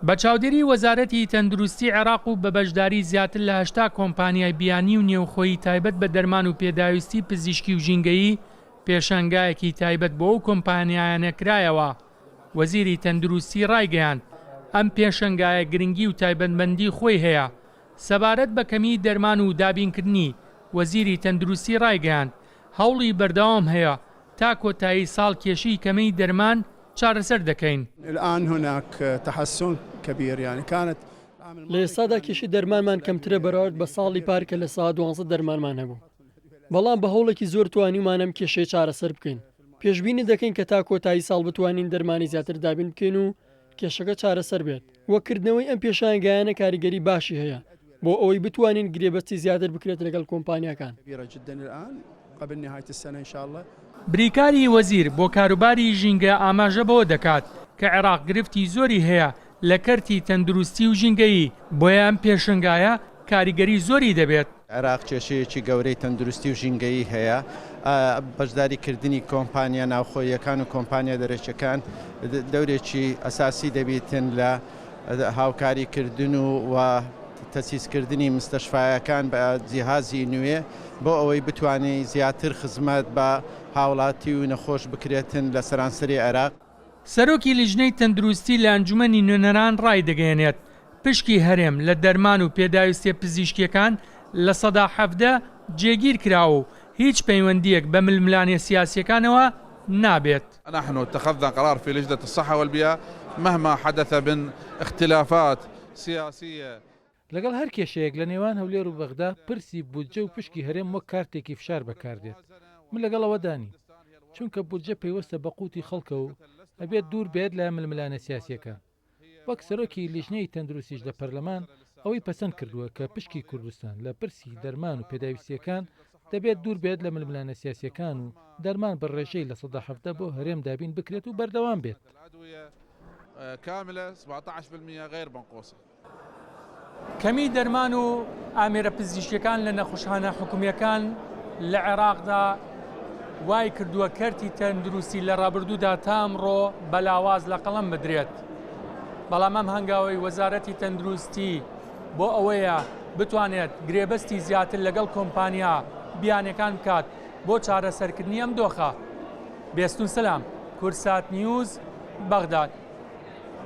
بە چاودێری وەزارەتی تەندروستی عێراق و بە بەشداری زیاتر لە 80 کۆمپانیای بیانی و نێوخۆیی تایبەت بە دەرمان و پێداویستی پزیشکی و ژینگەیی پێشانگایەکی تایبەت بۆ ئەو کۆمپانیایانە کرایەوە. وەزیری تەندروستی ڕایگەیاند، ئەم پێشەنگایە گرنگی و تایبەتمەندی خۆی هەیە. سەبارەت بە کەمیی دەرمان و دابینکردنی، وەزیری تەندروستی ڕایگەیاند، هەوڵی بەردەوام هەیە تا کۆتایی ساڵ کێشەی کەمیی دەرمان چارەسەر دەکەین. الآن هناک تحسن کبیر یعنی کانت لە ئێستادا کێشەی دەرمانمان کەمترە بەراورد بە ساڵی پار کە 12% دەرمانمان هەبوو، بەڵام بە هەوڵێکی زۆر توانیومانە ئەم کێشەیە چارەسەر بکەین. پێشبینی دەکەین کە تا کۆتایی ساڵ بتوانین دەرمانی زیاتر دابین بکەین و کێشەکە چارەسەر بێت و کردنەوەی ئەم پێشانگایانە کاریگەری باشی هەیە بۆ ئەوەی بتوانین گرێبەستی زیاتر بکرێت لەگەڵ کۆمپانیاکان. بریکاری وەزیر بۆ کاروباری ژینگە ئاماژە بەوە دەکات کە عێراق گرفتی زۆری هەیە لە کەرتی تەندروستی و ژینگەیی، بۆیە ئەم پێشنگایە کاریگەری زۆری دەبێت. عێراق کێشەیەکی گەورەی تەندروستی و ژینگەیی هەیە، بەشداریکردنی کۆمپانیا ناوخۆییەکان و کۆمپانیا دەرەکیەکان دەورێکی ئەساسی دەبیتن لە هاوکاریکردن و تەسیسکردنی مستەشفایەکان بە جیهازی نوێ بۆ ئەوەی بتوانێت زیاتر خزمەت بە هاوڵاتی و نەخۆش بکرێتن لە سەرانسەری عێراق. سەرۆکی لیژنەی تەندروستی لە ئەنجومەنی نوێنەران ڕایدەگەیەنێت، پشکی هەرێم لە دەرمان و پێداویستیە پزیشکیەکان 17% جێگیر کراوە و هیچ پەیوەندیەک بە ململانێ سیاسیەکانەوە نابێت. نحن اتخذنا قرار في لجنة الصحة والبيئة مهما حدث من اختلافات سیاسیە. لەگەڵ هەر کێشەیەک لە نێوان هەولێر و بەغدا، پرسی بودجە و پشکی هەرێم وەک کارتێکی فشار بەکاردێت. من لەگەڵ ئەوەدا نیم. چونکە بودجە پەیوەستە بە قوتی خەڵکەوە و ئەبێت دوور بێت لە ململانێ سیاسییەکان. وەک سەرۆکی لیژنەی تەندروستیش لە پەرلەمان ئەوەی پەسەند کردووە کە پشکی کوردستان لە پرسی دەرمان و پێداویستییەکان دەبێت دوور بێت لە ململانێ سیاسییەکان و دەرمان بە ڕێژەی 17% بۆ هەرێم دابین بکرێت و بەردەوام بێت. کەمی دەرمان و ئامێرە پزیشکیەکان لە نەخوشخانە حکومییەکان لە عێراقدا وای کردووە کەرتی تەندروستی لە ڕابردوودا تا ئەمڕۆ بە لاواز لە قەڵەم بدرێت. بەڵام ئەم هەنگاوەی وەزارەتی تەندروستی بۆ ئەوەیە بتوانێت گرێبەستی زیاتر لەگەڵ کۆمپانیا بیانیەکان بکات بۆ چارەسەرکردنی ئەم دۆخە. بێستون سەلام، کوردسات نیوز، بەغداد.